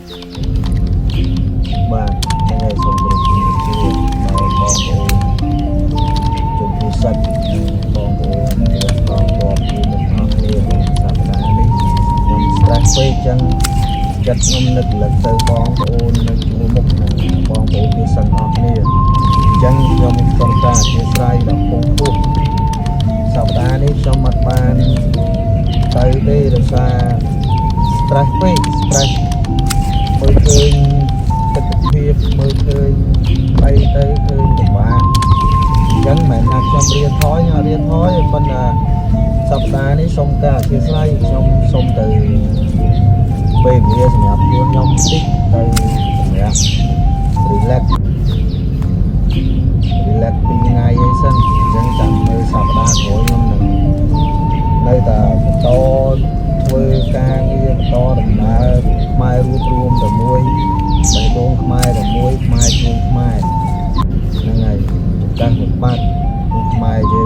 បាទហ្នឹងហើយសូមគោរពជំរាបសួរដល់បងប្អូនជនភូសាច់បងប្អូនរបស់កងទ័ពពីមុខអស់គ្នាសប្តាហ៍នេះខ្ញុំ stress ពេកចឹងចិត្តខ្ញុំនឹកលឹកទៅបងប្អូននៅជួរមុខនិងបងប្អូនភាសឹងអស់គ្នាអញ្ចឹងខ្ញុំសូមការអធិស្ឋានដល់ពងពោះសប្តាហ៍នេះខ្ញុំអត់បានទៅទេដោយសារ stress ពេក stress មើលឃើញទស្សនភាពមើលឃើញអីទៅឃើញពិបាកអញ្ចឹងមិនមែនថាខ្ញុំរៀនថយខ្ញុំអត់រៀនថយទេប៉ុន្តែសប្តាហ៍នេះសូមការអធិស្ឋានខ្ញុំសូមទៅពេលវេលាសម្រាប់ខ្លួនខ្ញុំបន្តិចទៅសម្រាប់ relax relax 2ថ្ងៃអីសិនអញ្ចឹងចាំមើលសប្តាហ៍ក្រោយខ្ញុំនឹងនៅតែបន្តធ្វើការងារបន្តដំណើរខ្មែររួបរួមតែមួយបេះដូងខ្មែរតែមួយខ្មែរជួយខ្មែរហ្នឹងហើយកាសមួយបាត់ពួកខ្មែរយើង។